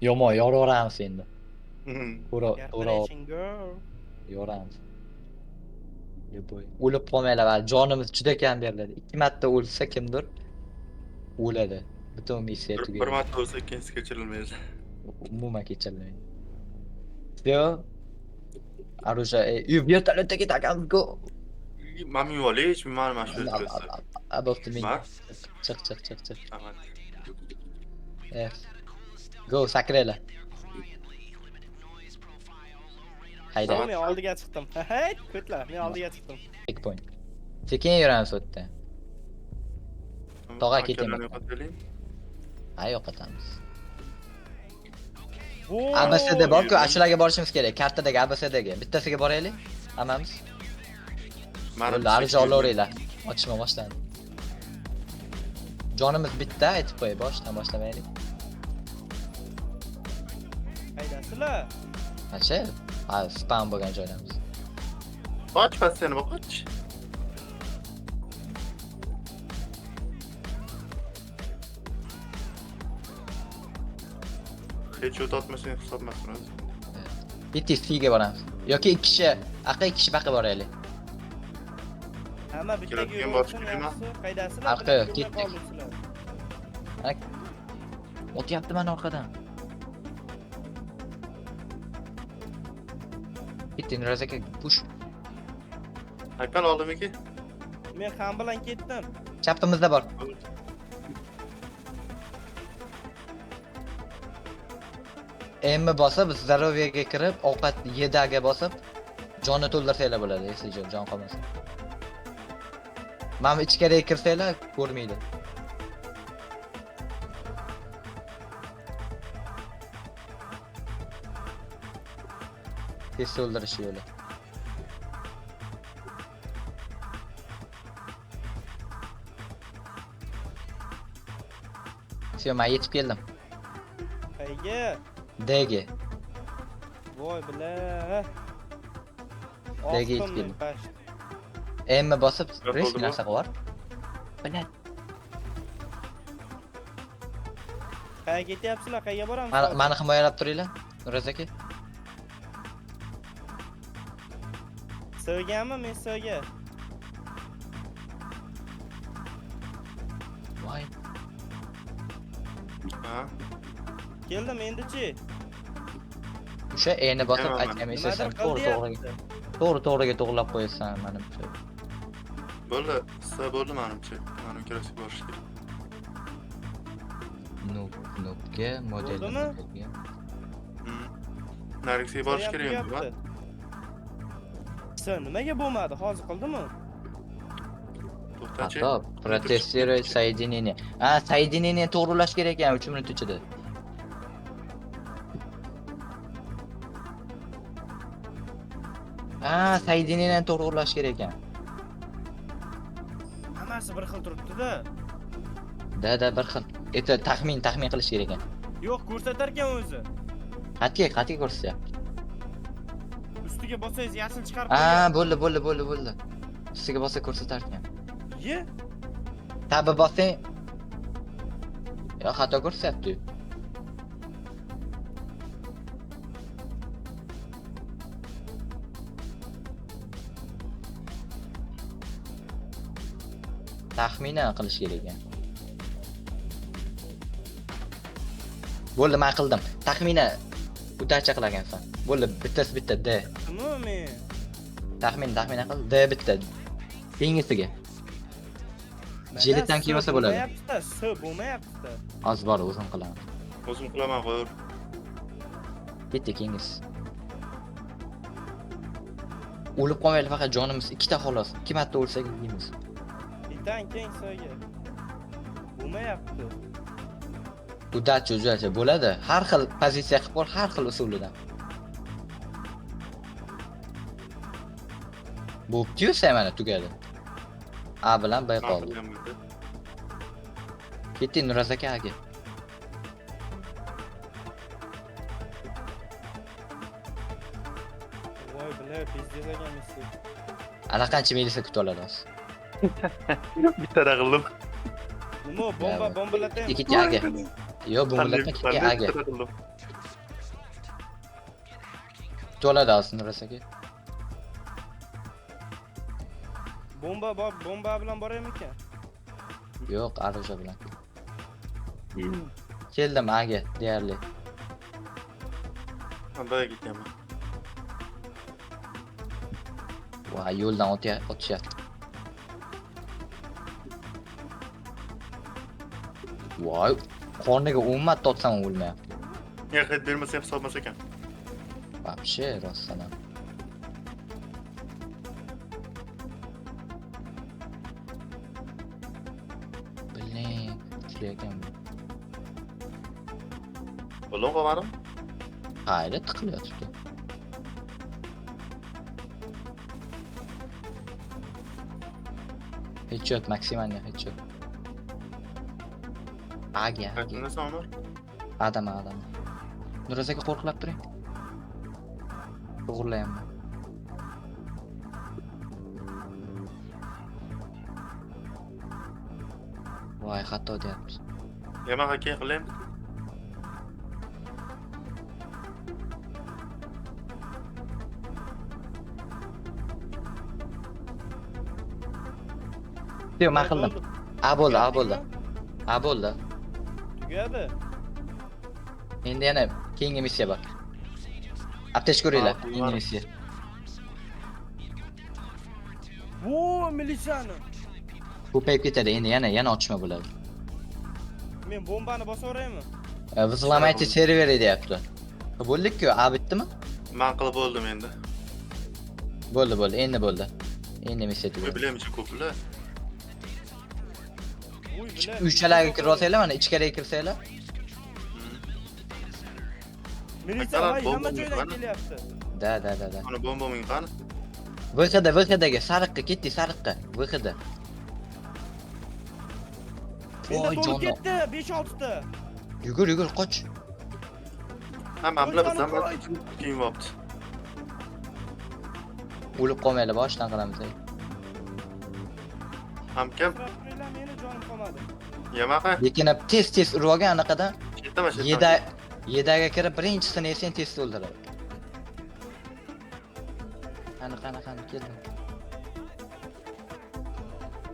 Yomon yoraveramiz endi. To'g'ri, to'g'ri Corporation girl. yoramiz. Любой. O'lib qolmanglar, hali jonimiz juda kam beriladi. 2 marta o'lsa kimdir o'ladi. Butun missiya Bir, bir tugaydi. marta o'lsa ikkinchisi kechirilmaydi. Umuman kechirilmaydi. Всё. Оружие, vertolyotda ketamiz, go. Man minib olay, hech mani mana shu yerga. A, bo'pti, min. Mar. Chiq, chiq, chiq, chiq. Rahmat. F. Go, sakraylar. Hayda. Men oldiga chiqdim. Hey, ko'tlar, men oldiga chiqdim. Checkpoint. Sekin yuramiz u yerda. Tog'a Akalarni ketaymi? yo'qotaylik. Ha, yo'qotamiz. Voy! ABCD bor-ku, shularga borishimiz kerak. Kartadagi ABCDga. Bittasiga boraylik. Hammamiz. Mani Bo'ldi, оружие olaveringlar. Otishma boshlandi. Jonimiz bitta, aytib qo'yay, boshdan boshlamaylik. Qaydasizlar? Qancha? Ha, spam bo'lgan joylarimiz. Qoch, pastga qoch. Hech o't otmasang hisob emas o'zi. Bitta C ga boramiz. Yoki ikki kishi, aql ikki kishi baqa boraylik. Hamma bittaga Keladigan borish yuraversin, kerakmi? yaxshisi. Qaydasizlar? Arqa, Bitta ko'rmay ketdik. qoldim sizlar. Mana otyapti mani orqadan. Ketdi Nuraz aka, push. Haykal oldimiki? Men ham bilan ketdim. Chapimizda bor. M bosib, здоровье ga kirib, ovqat yedaga bosib, jonni to'ldirsanglar bo'ladi, если jon qolmasa. Mana bu ichkariga kirsanglar ko'rmaydi. Tez to'ldirish yo'li. Всё, men yetib keldim. Qayga? D ga. Voy bila. D ga yetib Oqdim men keldim. past. M bosib, Yo'q, risk bo'ldimi? narsa qilib. Блядь. Qayerga ketyapsizlar? Qayerga boramiz? Mani himoyalab turinglar, Nuraz aka. Sevganmi men sevga? Voy. Ha. Keldim endichi. O'sha E ni bosib Tamam, aytgan Nimadir esasan, qil to'g'ri to'g'riga. deyapti. To'g'ri to'g'riga to'g'rilab qo'yasan menimcha. Bo'ldi, sizlar bo'ldi menimcha. Mana ikkalasiga borish kerak. Noob, noobga, model Bo'ldimi? modelga. Narigisiga borish kerak endi, Tugayapti. Sen nimaga bo'lmadi? Hozir qildimi? To'xtachi. Xato. Протестировать соединение. Ha, соединение to'g'rilash kerak ekan 3 minut ichida. Ha, соединение to'g'rilash kerak ekan. Hammasi bir xil turibdi-da. Da, da, bir xil. Это taxmin qilish kerak ekan. Yo'q, ko'rsatar ekan o'zi. Qatga, qatga ko'rsatyapti. Ustiga bossangiz yashil chiqarib Ha, qo'ygan. bo'ldi, bo'ldi, bo'ldi, bo'ldi. Ustiga bossa ko'rsatar ekan. Ye? Tabi bossang. Yo, xato ko'rsatyapti. Taxminan qilish kerak ekan. Bo'ldi, men qildim. Taxminan udacha qilagansan. Bo'ldi, bittasi bitta D. Nima men? Taxmin, taxminan qil. D bitta. Keyingisiga. Jiletdan S kiyib olsa bo'ladi. bo'lmayapti-da, S bo'lmayapti-da. Hozir bor, o'zim qilaman. O'zim qilaman, qo'yur. Ketdi keyingisi. O'lib qolmaylik, faqat jonimiz ikkita xolos. 2 marta o'lsak yeymiz. Bittdan keyin S-ga. Bo'lmayapti. Udacha, udacha bo'ladi. Har xil pozitsiya qilib ko'r, har xil usulidan. Bo'pti-yu, sen mana tugadi. A bilan B qoldi. Ketdik Nuraz aka aka. Voy bila, пиздец ekan missiya. Ana qancha milisa kutib oladi hozir. Bittada qildim. Nima, bomba, bombalataymi? Ketdik aka. Yo'q, bombalatma, ketdik aka. Bittada qildim. Kutib oladi hozir Nuras aka. Bomba bor, bomba bilan boraymikan? Yo'q, оружие bilan. Keldim aga, deyarli. Man B'ga ketyapman. Voy, yo'ldan otishyapti. Voy, qorniga 10 marta otsam o'lmayapti. Ya hit bermasa ham hisob emas ekan. Вообще, rostdan ham. Блин, kuchli ekan bu. Bo'ldimi qolmadim? Qayerda tiqilyotibdi? Headshot, максимальный headshot. Aga, aga. Qayerdasan Umar? Adam, adam. Nuraz aka qo'rqilab turing. To'g'rilayapman. Voy, xato deyapmiz. Yamaha keyin qilaymi? Yo'q, men qildim. A bo'ldi, A bo'ldi. A bo'ldi. Tugadi. Endi yana keyingi missiya bor. Aptechka uringlar, Ha, keyingi missiya. Vo, militsiyani. Ko'payib ketadi, endi yana otishma bo'ladi. Men bombani bosaveraymi? Взломайте serveri deyapti. Bo'ldik-ku, A bitdimi? Man qilib bo'ldim endi. Bo'ldi, bo'ldi, endi bo'ldi. Endi missiya Voy, tugadi. bilamchi ko'plar. Voy, бля. Uychalarga kirib olsanglar, mana ichkariga kirsanglar. Militsiya Akalar, voy, bomba hamma joydan qani? kelyapti. Да, да, да, да. Mana bombaming qani? Выхода, выхода ga, sariqqa ketdik, sariqqa. Выхода. Menda Voy, to'lib jonni. ketdi, 5-6 ta. Yugur, yugur, qoch. Ha, men bilan Qo'y, bizdan qo'y. kiyim olibdi. O'lib qolmaylar, boshdan qilamiz. Ham kim? Turinglar, meni jonim qolmadi. Yamaha. Lekin tez-tez urib olgan anaqadan Chetdama, chetdama. Yeda yedaga kirib birinchisini yesang tez o'ldiradi. Qani, qani, qani, keldim.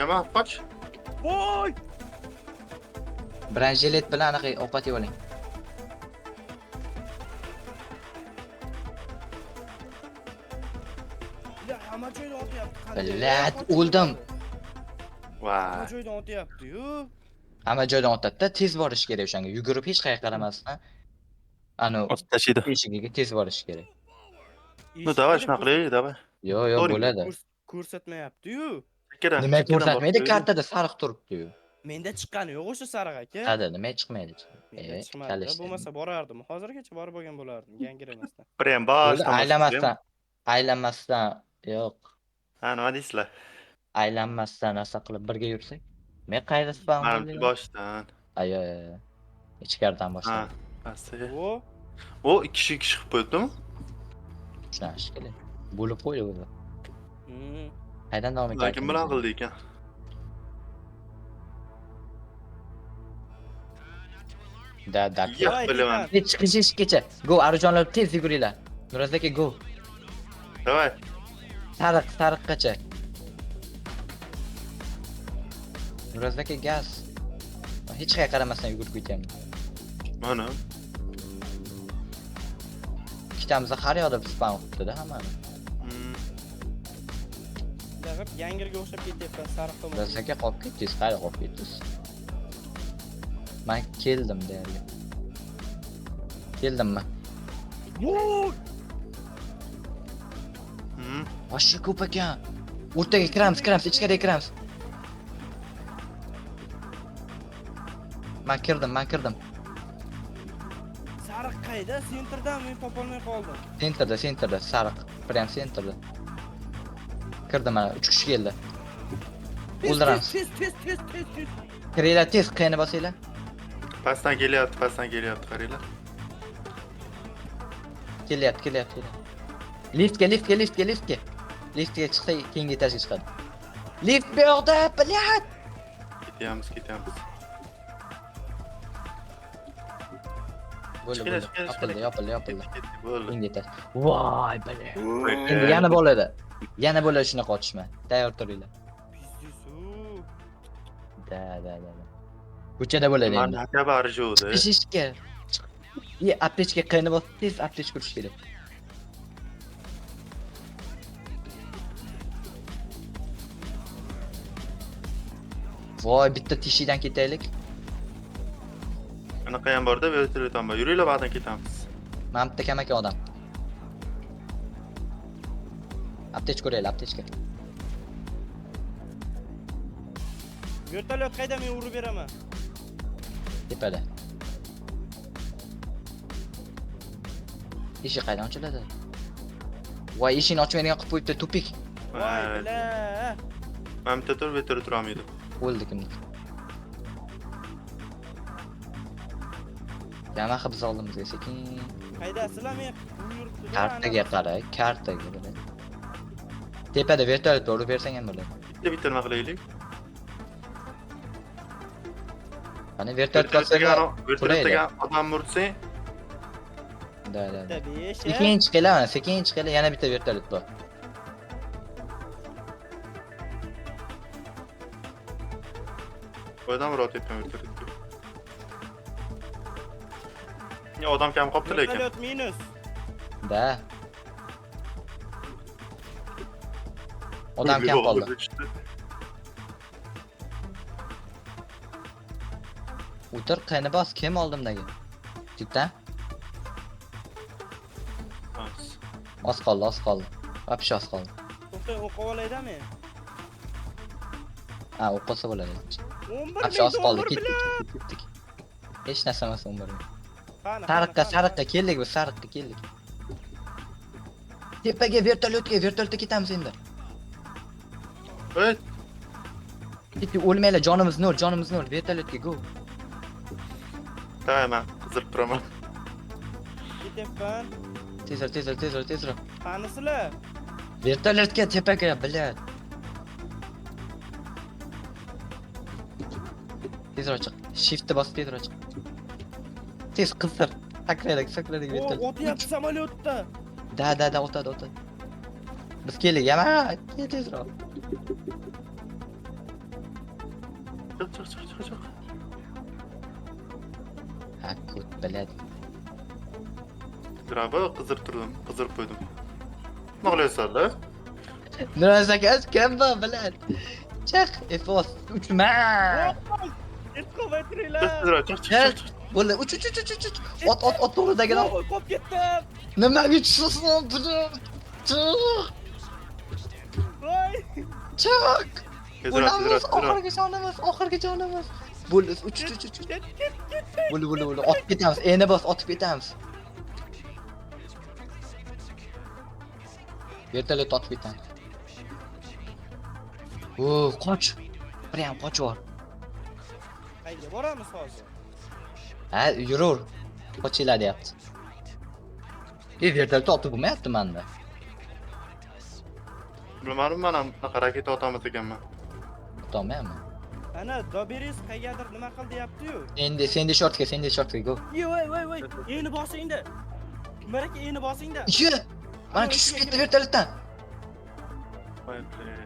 Yamaha qoch. Voy! Бронежилет bilan anaqa ovqat yeb oling. Бля, hamma joydan otyapti. Qanday? Блядь, o'ldim. Voy. Hamma joydan otyapti-yu. Hamma joydan otadi-da, tez borish kerak o'shanga. Yugurib hech qayerga qaramasdan anu Otib tashlaydi. eshigiga tez borish kerak. Ну, давай shunaqa qilaylik, давай. Yo'q, yo'q, To'g'ri. bo'ladi. Ko'rsatmayapti-yu. Chekkadan. Nima chekkadan ko'rsatmaydi? borib Kartada sariq turibdi-yu. Menda chiqqani yo'q o'sha sariq aka. Qada, nima chiqmaydi? Menda chiqmadi. Kalishdi. Bo'lmasa borardim. Hozirgacha borib olgan bo'lardim, gangiramasdan. Prям Bo'ldi, boshdan aylanmasdan, aylanmasdan, yo'q. Ha, nima deysizlar? Aylanmasdan narsa qilib birga yursak. Men qayerda spawn Manimcha bo'ldim? boshdan. Ay, ay, ay. Ichkaridan Ha, boshlab. pastga. O, O, ikki kishi ikki kishi qilib qo'yibdimi? Shunaqa shekilli. Bo'lib qo'ydi o'zi. Qayerdan davom Ular kim bilan etarkanmiz? qildi ekan? Да, да. Yo'q, Voy, bilaman. Titan. Chiqish eshikkacha. Go, Arujonlar tez yuguringlar. Nuraz aka, go. Давай. Sariq, sariqqacha. Nuraz aka, gaz. Hech qayerga qaramasdan yugurib ketyapman. Mana. Ikkitamizni har yoqda spawn qilibdi-da hammani. Dag'ib gangirga o'xshab ketyapman sariq tomon. Nuraz aka qolib ketdingiz, qayerga qolib ketdingiz? Men keldim deyarli. Keldimmi? Voy! Вообще ko'p ekan. O'rtaga kiramiz, kiramiz, ichkariga kiramiz. Men kirdim, men kirdim. Sariq qayda? Центр dan men topolmay qoldim. Центр da, центр da, sariq. Prям центр da. Kirdim mana, 3 kishi keldi. Tez, O'ldiramiz. tez, tez, tez, tez, tez. Kiringlar tez, qiyni bosinglar. Pastdan kelyapti, pastdan kelyapti, qaranglar. Kelyapti, kelyapti, kelyapti. Liftga, liftga, liftga, liftga. Liftga chiqsa keyingi etajga chiqadi. Lift bu yoqda, блядь! Ketyapmiz, ketyapmiz. Bo'ldi, Chiqinglar, bo'ldi. chiqinglar, Yopildi, chiqinglar. yopildi, yopildi. Ketdik, ketdik, bo'ldi. Endi yetadi. Voy, bale. Endi yana bo'ladi. Yana bo'ladi shunaqa otishma. Tayyor turinglar. Пиздец, u. Да, да, да. Да. Ko'chada bo'ladi endi. Manda xabari yo'qdi. Eshikka. И аптечка qani bos, tez аптечка urish kerak. Voy, bitta teshikdan ketaylik. Anaqa ham borda, vertolyot ham bor. Yuringlar, ba'dan ketamiz. Mana bitta kam ekan odam. Аптечка uraylik, аптечка. Vertolyot qayda, men urib beraman. Tepada. Eshik qaydan ochiladi? Voy, eshikni ochmaydigan qilib qo'yibdi, тупик. Voy, бля. Mana bitta tur, vertolyot turolmaydi. O'ldi kimdir. Yamaha biz oldimizga sekin. Qaydasizlar, men yuribdi. Kartaga qara, kartaga qara. Tepada vertolyot urib bersang ham bo'ladi. Bitta bitta nima qilaylik? Qani vertolyot Vertolyotga qolsa vertolyotga odam ursang, Да, да. Bitta 5. Sekin chiqinglar, mana sekin chiqinglar, yana bitta vertolyot bor. Odam uryapman vertolyotga. Ya odam kam qolibdi lekin. Vertolyot minus. Да. Odam kam qoldi. O'tir, qani bos, kim oldimdagi? Jiddan? Oz qoldi, oz qoldi. Вообще oz qoldi. To'xtang, o'qib olayda men. Ha, o'qisa bo'ladi. 11 Вообще ming oz qoldi, dollar ketdik, bilan. ketdik, ketdik. Hech narsa emas 11 ming. Qani, Sariqqa, qani, sariqqa keldik biz, sariqqa keldik. Tepaga vertolyotga, vertolyotga ketamiz endi. Ey, Ketdik, o'lmanglar, jonimiz nol, jonimiz nol, vertolyotga go. Tamam, qizirib turaman. Ketyapman. Tezroq, tezroq, tezroq, tezroq. Qanisizlar? Vertolyotga tepaga, блядь. Tezroq chiq. Shiftni bosib tezroq chiq. Tez qizdir. Sakraylik, sakraylik O, vertolyot. otyapti samolyotda. Да, да, да, o'tadi, o'tadi. Biz keldik, yama, kel tezroq. Chiq, chiq, chiq, chiq, chiq. Ha, ko't, блядь. Zirabi qizirib turdim, qizirib qo'ydim. Nima qilyapsizlar? Nima zakaz kim bu, блядь? Chiq, F uchma. Yetqolmay turinglar. Chiq, tezroq, chiq, chiq, chiq, chiq. Bo'ldi, uch, uch, uch, uch, uch. Ot, ot, ot to'g'ridagini ot. Voy, qolib ketdim. Nimaga tushasan, блядь? Chiq, Voy. chiq. Tezroq, O'lamiz, tezroq, tezroq. oxirgi jonimiz, oxirgi jonimiz. Bo'ldi, uch, uch, uch, uch. Ket, ket, ket. Bo'ldi, bo'ldi, bo'ldi. Otib ketamiz. Endi bos, otib ketamiz. Vertolyot otib ketamiz. O, qoch. Prям qochib yubor. Qayerga boramiz hozir? Ha, yurur. Qochinglar deyapti. E, vertolyot otib bo'lmayapti menda. Bilmadim, men ham bunaqa raketa otamiz ekanman. Otolmayapman. Ana, Doberis qayergadir nima qil deyapti-yu. Endi Sandy Shoresga, Sandy Shoresga go. Voy, voy, voy. Endi bosingda. Umar aka, endi bosingda. Ishi! Mana tushib ketdi vertolyotdan. Voy, бля.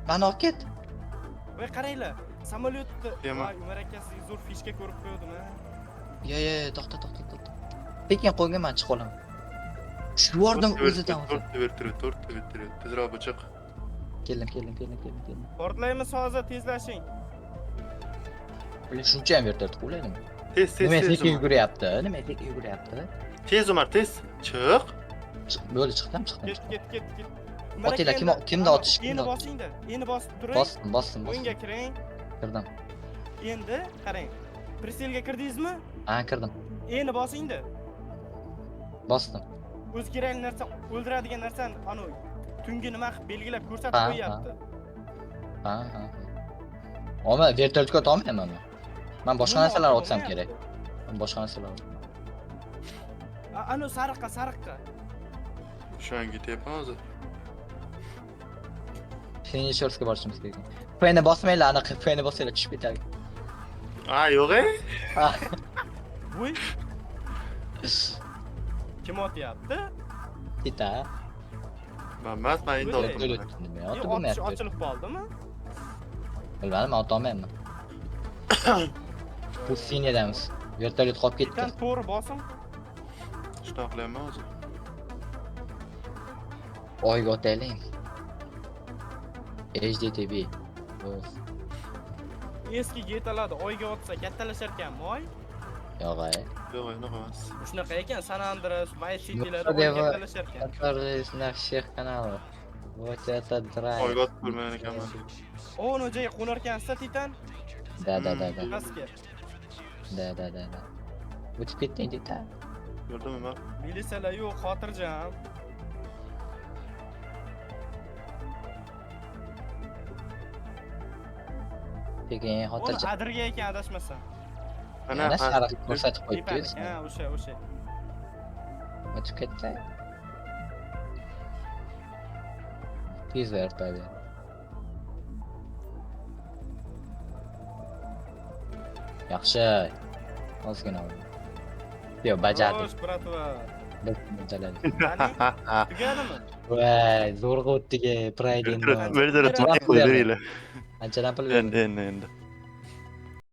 Mani olib ket. Voy, qaranglar. Samolyotni. Yema. Voy, Umar aka, sizga zo'r фишка ko'rib qo'ydim, ha. Yo, yo, yo, to'xta, to'xta, to'xta. Sekin qo'ygan, man chiqa olaman. Tushib yubordim o'zidan o'zi. To'rtta vertolyot, to'rtta vertolyot. Tezroq bu chiq. Keldim, keldim, keldim, keldim, keldim. Portlaymiz hozir, tezlashing. Ular shuncha ham vertolyot quvlaydimi? Tez, tez, Nima tez. sekin Umar. yuguryapti? Nima sekin yuguryapti? Tez Umar, tez. Chiq. Chiq, bo'ldi, chiqdim, chiqdim. Ket, Chiqdim. ket, ket, ket. Umar aka, Otinglar, endi- kimda otish, Endi kimda otish? bosingda. Endi bosib turing. Bosdim, bosdim, O'yinga bosdim. kiring. Kirdim. Endi qarang. Прицел ga kirdingizmi? Ha, kirdim. Endi bosingda. Bosdim. O'zi kerakli narsa, o'ldiradigan narsani anavi tungi nima qilib belgilab ko'rsatib qo'yyapti. Ha, ha. Oma, vertolyotga otolmayman men. Man boshqa Nima narsalar otib otsam bo'lmayapti? kerak. Man boshqa narsalar. Anavi sariqqa, sariqqa. Shu an ketyapman o'zi. Sandy Shoresga borishimiz kerak. Pni bosmanglar, aniq Pni bosanglar tushib ketadi. Ha, yo'q, ey. Ha, Voy, Kim otyapti? Tita. Man emas, man endi O'lay. otdim. Vertolyot nima Yo, otdi otish bilmayapti. ochilib qoldimi? Bilmadim, men otolmayapman. Pustyniyadamiz. Vertolyot qolib ketdi. Titan to'g'ri bosim. Shunaqa qilyapman o'zi. Oyga otaylik. HDTV. O'f, Eski GTA'larda oyga otsa kattalashar ekanmi oy? yo'q ay. Yo'q, unaqa emas. Shunaqa ekan, San Andreas, Vice City'larda Yo'q, oy deva- kattalashar ekan. Который на всех каналах. Вот это драйв. Oyga otib ko'rmagan ekanman. Ono joyga qo'nar ekansiz Titan. Да, да, да, да. Pastga. Да, да, да, да. O'tib ketding, Tita. Ko'rdimmi man? Milisalar yo'q, xotirjam. Sekin Uni xotirjam. adirga ekan adashmasam. Ana Yana sariq pastga. ko'rsatib qo'yibdi. Tepalik, ha, o'sha, o'sha. O'tib ketdi. Tez vertolyot. Yaxshi. Ozgina oldi. Yo'q, bajardik. Xo'sh, братва. Biz bajardik. Qani, tugadimi? Voy, zo'rg'a o'tdik, Pride endi. Vertolyot qo'yib beringlar. Qanchadan pul berdi? Endi, endi, endi.